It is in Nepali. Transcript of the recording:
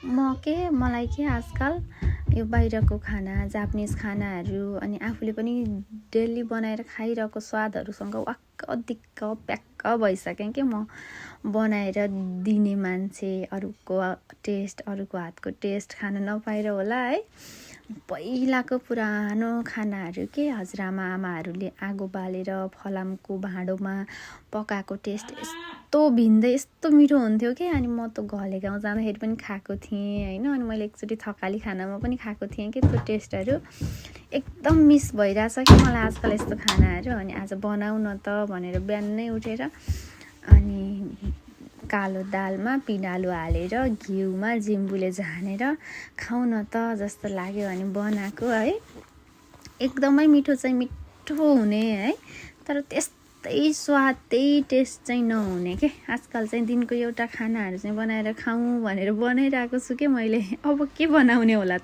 मलाई के आजकल यो बाहिरको खाना जापानिज खानाहरू अनि आफूले पनि डेली बनाएर खाइरहेको स्वादहरूसँग वाक्क दिक्क प्याक्क भइसकेँ कि म बनाएर दिने मान्छे, अरूको हातको टेस्ट खान नपाएर होला है। पहिलाको पुरानो खानाहरू के हजुरआमा आमाहरूले आगो बालेर फलामको भाँडोमा पकाएको टेस्ट यस्तो भिन्दै यस्तो मिठो हुन्थ्यो कि। अनि म त घले गाउँ जाँदाखेरि पनि खाएको थिएँ होइन। अनि मैले एकचोटि थकाली खानामा पनि खाएको थिएँ कि त्यो टेस्टहरू एकदम मिस भइरहेछ कि मलाई आजकल यस्तो खानाहरू। अनि आज बनाऊ न त भनेर बिहानै उठेर अनि कालो दालमा पिँडालु हालेर घिउमा जिम्बुले झानेर खाऊ न त जस्तो लाग्यो अनि बनाएको है। एकदमै मिठो चाहिँ मिठो हुने है, तर त्यस्तै स्वाद त्यही टेस्ट चाहिँ नहुने के। आजकल चाहिँ दिनको एउटा खानाहरू चाहिँ बनाएर खाऊँ भनेर बनाइरहेको छु कि मैले। अब के बनाउने होला त।